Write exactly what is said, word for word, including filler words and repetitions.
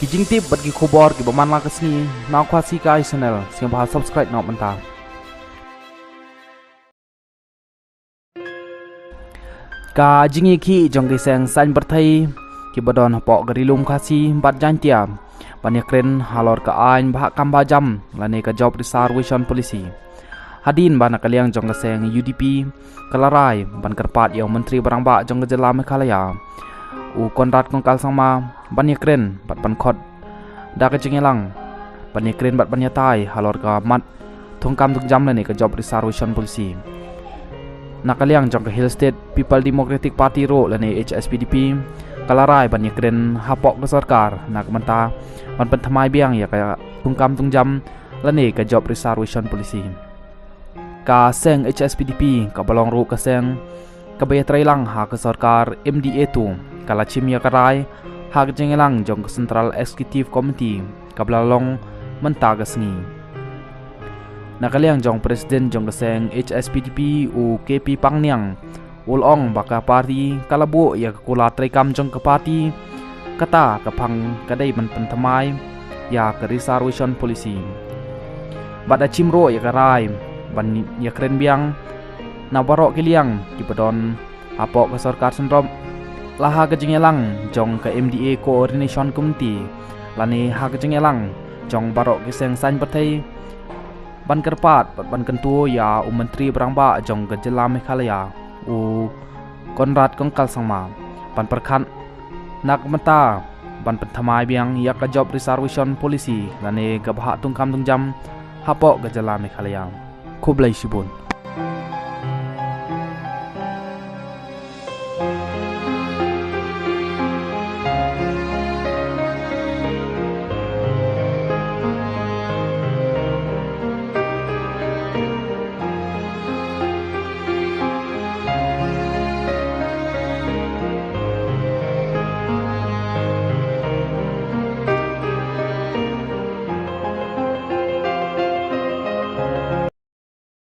Ki jingtip bad ki khubor kiba man la ka sngi na Khasi Kai Channel, sngewbha subscribe noh mynta. Ka jingïakhih jong ki seng saiñ pyrthei kiba don hapoh ka Ri Lum Khasi bad Jaiñtia ban ïakren halor ka aiñ ba hap kam ba jam lane ka Job Reservation Policy. Hadien ba na ka liang jong ka seng U D P ka la rai ban kyrpad ïa u Myntri Rangbah jong ka jylla Meghalaya, u Conrad Kongkal Sangma, ban ïakren bad ban khot da ka jingïalang ban ïakren bad ban ïatai halor ka mat thungkam thungjam lane ka Job Reservation Policy. Na ka liang jong ka Hill State People Democratic Party ruh lane H S P D P ka la rai ban ïakren hapoh ka sorkar na ka bynta ban pynthymmai biang ïa ka thungkam thungjam lane ka Job Reservation Policy. Ka seng H S P D P kaba long ruh ka seng kaba ïatreilang ha ka sorkar M D A two ka la shim ïa ka rai ha ka jingïalang jong ka Central Executive Committee kaba la long mynta ka sngi. Na ka liang jong President jong ka seng H S P D P, u K P Pangniang, u la ong ba ka party ka la buh ïa ka kular treikam jong ka party, kata ka phang ka dei ban pynthymmai ïa ka Reservation Policy. Bad da shim ruh ïa ka rai ban ïakren biang na baroh ki liang kiba don hapoh ka sorkar synrop, la ha ka jingïalang jong ka M D A Coordination Committee lane ha ka jingïalang jong baroh ki seng saiñ pyrthei, ban kyrpad bad ban kyntu ïa u Myntri Rangbah jong ka jylla Meghalaya, u Conrad Kongkal Sangma, ban pyrkhat na ka bynta ban pynthymmai biang ïa ka Job Reservation Policy lane kaba hap thungkam thungjam hapoh ka jylla Meghalaya. Khublei shibun.